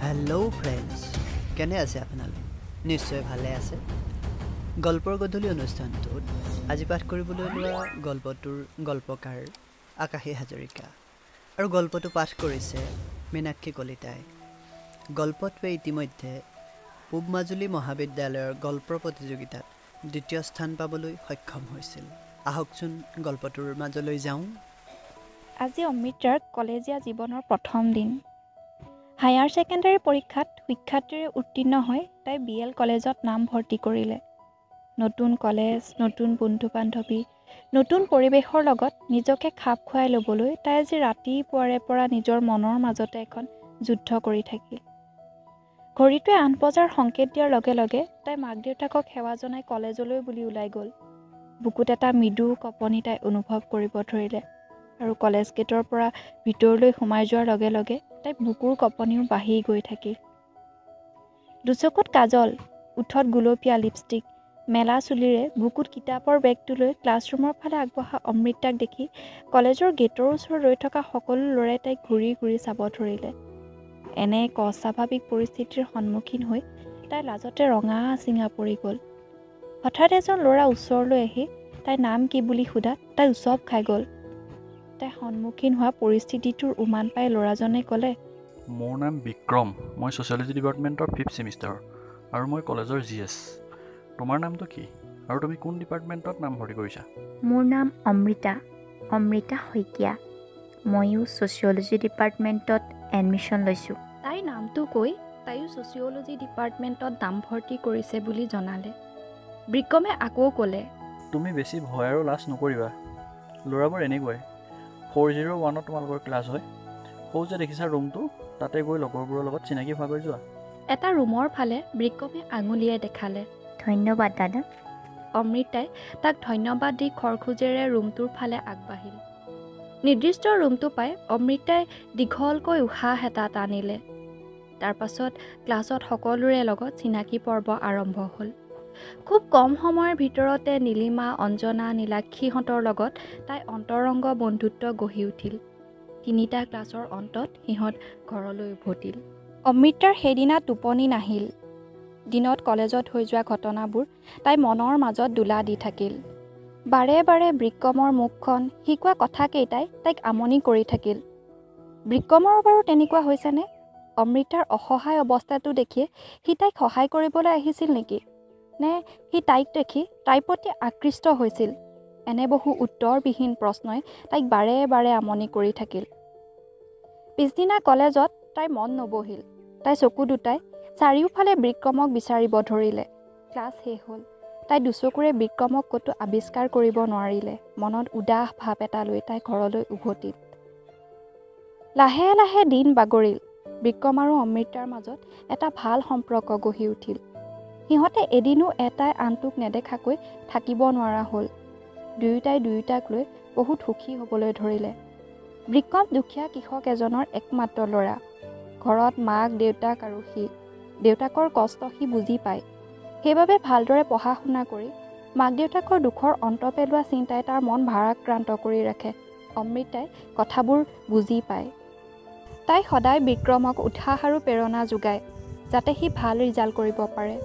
Hello' friends, কেনে আছে আপোনালোক? নিশ্চয় ভালে আছে। গল্পৰ গধূলি অনুষ্ঠানটোত আজি পাঠ কৰিবলৈ লোৱা গল্পটোৰ গল্পকাৰ আকাশী হাজৰিকা আৰু গল্পটো পাঠ কৰিছে মীনাক্ষী কলিতাই। গল্পটোৱে ইতিমধ্যে পূব মাজুলী মহাবিদ্যালয়ৰ গল্প প্ৰতিযোগিতাত দ্বিতীয় স্থান পাবলৈ সক্ষম হৈছিল। আহকচোন গল্পটোৰ মাজলৈ যাওঁ। আজি অমৃতাৰ কলেজীয়া জীৱনৰ প্ৰথম দিন। হায়াৰ ছেকেণ্ডাৰী পৰীক্ষাত সুখ্যাতিৰে উত্তীৰ্ণ হৈ তাই বি এল কলেজত নাম ভৰ্তি কৰিলে। নতুন কলেজ, নতুন বন্ধু বান্ধৱী, নতুন পৰিৱেশৰ লগত নিজকে খাপ খুৱাই ল'বলৈ তাই আজি ৰাতিপুৱাৰে পৰা নিজৰ মনৰ মাজতে এখন যুদ্ধ কৰি থাকিল। ঘড়ীটোৱে ৮ বজাৰ সংকেত দিয়াৰ লগে লগে তাই মাক দেউতাকক সেৱা জনাই কলেজলৈ বুলি ওলাই গ'ল। বুকুত এটা মৃদু কঁপনি তাই অনুভৱ কৰিব ধৰিলে আৰু কলেজ গেটৰ পৰা ভিতৰলৈ সোমাই যোৱাৰ লগে লগে তাই বুকুৰ কঁপনিও বাঢ়ি গৈ থাকিল। দুচকুত কাজল, ওঠত গুলপীয়া লিপষ্টিক, মেলা চুলিৰে বুকুত কিতাপৰ বেগটো লৈ ক্লাছৰুমৰ ফালে আগবঢ়া অমৃতাক দেখি কলেজৰ গেটৰ ওচৰত ৰৈ থকা সকলো ল'ৰাই তাইক ঘূৰি ঘূৰি চাব ধৰিলে। এনে এক অস্বাভাৱিক পৰিস্থিতিৰ সন্মুখীন হৈ তাই লাজতে ৰঙা চিঙা পৰি গ'ল। হঠাৎ এজন ল'ৰা ওচৰলৈ আহি তাইৰ নাম কি বুলি সোধাত তাই উচপ খাই গ'ল। তাই সন্মুখীন হোৱা পৰিস্থিতিটোৰ উমান পাই ল'ৰাজনে ক'লে, মোৰ নাম বিক্ৰম, মই ছ'চিয়লজি ডিপাৰ্টমেণ্টৰ 5th semester আৰু মই কলেজৰ জি এছ। তোমাৰ নামটো কি আৰু তুমি কোন ডিপাৰ্টমেণ্টত নাম ভৰ্তি কৰিছা? মোৰ নাম অমৃতা, অমৃতা শইকীয়া। ময়ো ছ'চিয়লজি ডিপাৰ্টমেণ্টত এডমিশ্যন লৈছোঁ। তাইৰ নামটো কৈ তাইও ছ'চিয়লজি ডিপাৰ্টমেণ্টত নামভৰ্তি কৰিছে বুলি জনালে। বিক্ৰমে আকৌ ক'লে, তুমি বেছি ভয় আৰু লাজ নকৰিবা, ল'ৰাবোৰ এনেকুৱাই। 401ত তোমালোকৰ ক্লাছ হয়। সৌ যে দেখিছা ৰুমটো, তাতে গৈ লগৰবোৰৰ লগত চিনাকি হোৱাগৈ যোৱা। এটা ৰুমৰ ফালে বিক্ৰমে আঙুলিয়াই দেখালে। ধন্যবাদ দাদা। অমৃতাই তাক ধন্যবাদ দি খৰখোজেৰে ৰুমটোৰ ফালে আগবাঢ়িল। নিৰ্দিষ্ট ৰুমটো পাই অমৃতাই দীঘলকৈ উশাহ এটা টানিলে। তাৰ পাছত ক্লাছত সকলোৰে লগত চিনাকি পৰ্ব আৰম্ভ হ'ল। খুব কম সময়ৰ ভিতৰতে নীলিমা, অঞ্জনা, নীলাক্ষীহঁতৰ লগত তাই অন্তৰংগ বন্ধুত্ব গঢ়ি উঠিল। 3টা ক্লাছৰ অন্তত সিহঁত ঘৰলৈ উভতিল। অমৃতাৰ সেইদিনা টোপনি নাহিল। দিনত কলেজত হৈ যোৱা ঘটনাবোৰ তাই মনৰ মাজত দোলা দি থাকিল। বাৰে বাৰে বিক্ৰমৰ মুখখন, সি কোৱা কথাকেইটাই তাইক আমনি কৰি থাকিল। বিক্ৰমৰ বাৰু তেনেকুৱা হৈছেনে? অমৃতাৰ অসহায় অৱস্থাটো দেখিয়ে সি তাইক সহায় কৰিবলৈ আহিছিল নেকি, নে সি তাইক দেখি তাইৰ প্ৰতি আকৃষ্ট হৈছিল? এনে বহু উত্তৰবিহীন প্ৰশ্নই তাইক বাৰে বাৰে আমনি কৰি থাকিল। পিছদিনা কলেজত তাইৰ মন নবহিল। তাই চকু দুটাই চাৰিওফালে বিক্ৰমক বিচাৰিব ধৰিলে। ক্লাছ শেষ হ'ল। তাই দুচকুৰে বিক্ৰমক ক'তো আৱিষ্কাৰ কৰিব নোৱাৰিলে। মনত উদাস ভাৱ এটা লৈ তাই ঘৰলৈ উভতিল। লাহে লাহে দিন বাগৰিল। বিক্ৰম আৰু অমৃতাৰ মাজত এটা ভাল সম্পৰ্ক গঢ়ি উঠিল। সিহঁতে এদিনো এটাই আনটোক নেদেখাকৈ থাকিব নোৱাৰা হ'ল। দুয়োটাই দুয়োটাক লৈ বহুত সুখী হ'বলৈ ধৰিলে। বিক্ৰম দুখীয়া কৃষক এজনৰ একমাত্ৰ ল'ৰা। ঘৰত মাক, দেউতাক আৰু সি। দেউতাকৰ কষ্ট সি বুজি পায়। সেইবাবে ভালদৰে পঢ়া শুনা কৰি মাক দেউতাকৰ দুখৰ অন্ত পেলোৱা চিন্তাই তাৰ মন ভাৰাক্ৰান্ত কৰি ৰাখে। অমৃতাই কথাবোৰ বুজি পায়। তাই সদায় বিক্ৰমক উৎসাহ আৰু প্ৰেৰণা যোগায়, যাতে সি ভাল ৰিজাল্ট কৰিব পাৰে।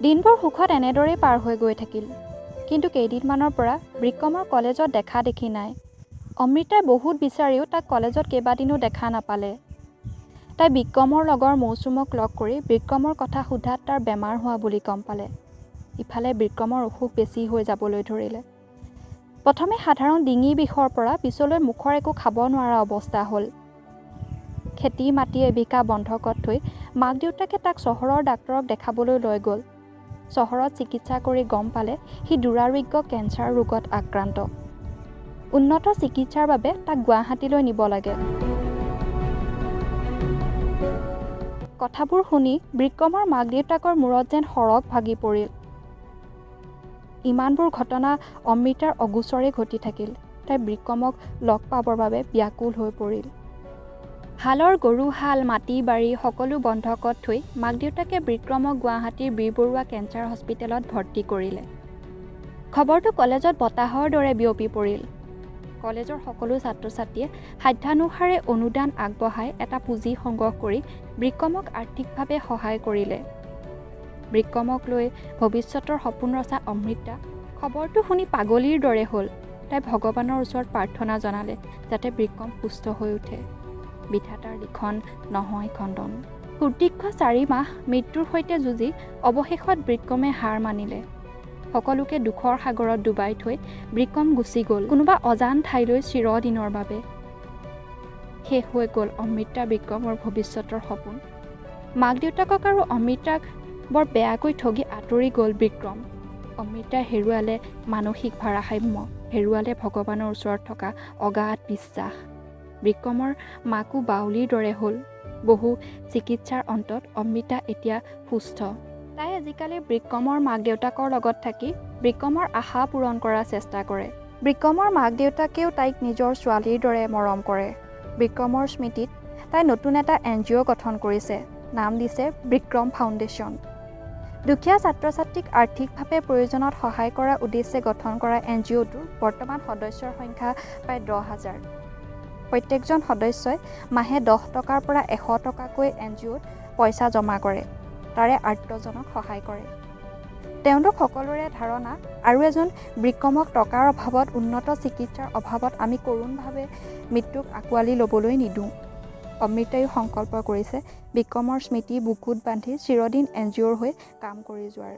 দিনবোৰ সুখত এনেদৰেই পাৰ হৈ গৈ থাকিল। কিন্তু কেইদিনমানৰ পৰা বিক্ৰমৰ কলেজত দেখা দেখি নাই। অমৃতাই বহুত বিচাৰিও তাক কলেজত কেইবাদিনো দেখা নাপালে। তাই বিক্ৰমৰ লগৰ মৌচুমক লগ কৰি বিক্ৰমৰ কথা সোধাত তাৰ বেমাৰ হোৱা বুলি গম পালে। ইফালে বিক্ৰমৰ অসুখ বেছি হৈ যাবলৈ ধৰিলে। প্ৰথমে সাধাৰণ ডিঙি বিষৰ পৰা পিছলৈ মুখৰ একো খাব নোৱাৰা অৱস্থা হ'ল। খেতি মাটি এবিঘা বন্ধকত থৈ মাক দেউতাকে তাক চহৰৰ ডাক্তৰক দেখাবলৈ লৈ গ'ল। চহৰত চিকিৎসা কৰি গম পালে সি দুৰাৰোগ্য কেঞ্চাৰ ৰোগত আক্ৰান্ত। উন্নত চিকিৎসাৰ বাবে তাক গুৱাহাটীলৈ নিব লাগে। কথাবোৰ শুনি বিক্ৰমৰ মাক দেউতাকৰ মূৰত যেন সৰগ ভাগি পৰিল। ইমানবোৰ ঘটনা অমৃতাৰ অগোচৰে ঘটি থাকিল। তাই বিক্ৰমক লগ পাবৰ বাবে ব্যাকুল হৈ পৰিল। হালৰ গৰুহাল, মাটি বাৰী সকলো বন্ধকত থৈ মাক দেউতাকে বিক্ৰমক গুৱাহাটীৰ বি বৰুৱা কেঞ্চাৰ হস্পিটেলত ভৰ্তি কৰিলে। খবৰটো কলেজত বতাহৰ দৰে বিয়পি পৰিল। কলেজৰ সকলো ছাত্ৰ ছাত্ৰীয়ে সাধ্যানুসাৰে অনুদান আগবঢ়াই এটা পুঁজি সংগ্ৰহ কৰি বিক্ৰমক আৰ্থিকভাৱে সহায় কৰিলে। বিক্ৰমক লৈ ভৱিষ্যতৰ সপোন ৰচা অমৃতা খবৰটো শুনি পাগলীৰ দৰে হ'ল। তাই ভগৱানৰ ওচৰত প্ৰাৰ্থনা জনালে যাতে বিক্ৰম সুস্থ হৈ উঠে। বিধাতাৰ লিখন নহয় খণ্ডন। সুদীৰ্ঘ 4 মাহ মৃত্যুৰ সৈতে যুঁজি অৱশেষত বিক্ৰমে হাৰ মানিলে। সকলোকে দুখৰ সাগৰত ডুবাই থৈ বিক্ৰম গুচি গ'ল কোনোবা অজান ঠাইলৈ চিৰদিনৰ বাবে। শেষ হৈ গ'ল অমৃতা বিক্ৰমৰ ভৱিষ্যতৰ সপোন। মাক দেউতাকক আৰু অমৃতাক বৰ বেয়াকৈ ঠগি আঁতৰি গ'ল বিক্ৰম। অমৃতাই হেৰুৱালে মানসিক ভাৰসাম্য, হেৰুৱালে ভগৱানৰ ওচৰত থকা অগাধ বিশ্বাস। বিক্ৰমৰ মাকো বাউলীৰ দৰে হ'ল। বহু চিকিৎসাৰ অন্তত অমৃতা এতিয়া সুস্থ। তাই আজিকালি বিক্ৰমৰ মাক দেউতাকৰ লগত থাকি বিক্ৰমৰ আশা পূৰণ কৰাৰ চেষ্টা কৰে। বিক্ৰমৰ মাক দেউতাকেও তাইক নিজৰ ছোৱালীৰ দৰে মৰম কৰে। বিক্ৰমৰ স্মৃতিত তাই নতুন এটা NGO গঠন কৰিছে, নাম দিছে বিক্ৰম ফাউণ্ডেশ্যন। দুখীয়া ছাত্ৰ ছাত্ৰীক আৰ্থিকভাৱে প্ৰয়োজনত সহায় কৰাৰ উদ্দেশ্যে গঠন কৰা NGOটোৰ বৰ্তমান সদস্যৰ সংখ্যা প্ৰায় 10,000। প্ৰত্যেকজন সদস্যই মাহে 10 টকাৰ পৰা 100 টকাকৈ NGOত পইচা জমা কৰে, তাৰে আৰ্তজনক সহায় কৰে। তেওঁলোক সকলোৰে ধাৰণা আৰু এজন বিক্ৰমক টকাৰ অভাৱত, উন্নত চিকিৎসাৰ অভাৱত আমি কৰুণভাৱে মৃত্যুক আঁকোৱালি ল'বলৈ নিদিওঁ। অমৃতায়ো সংকল্প কৰিছে বিক্ৰমৰ স্মৃতি বুকুত বান্ধি চিৰদিন NGOৰ হৈ কাম কৰি যোৱাৰ।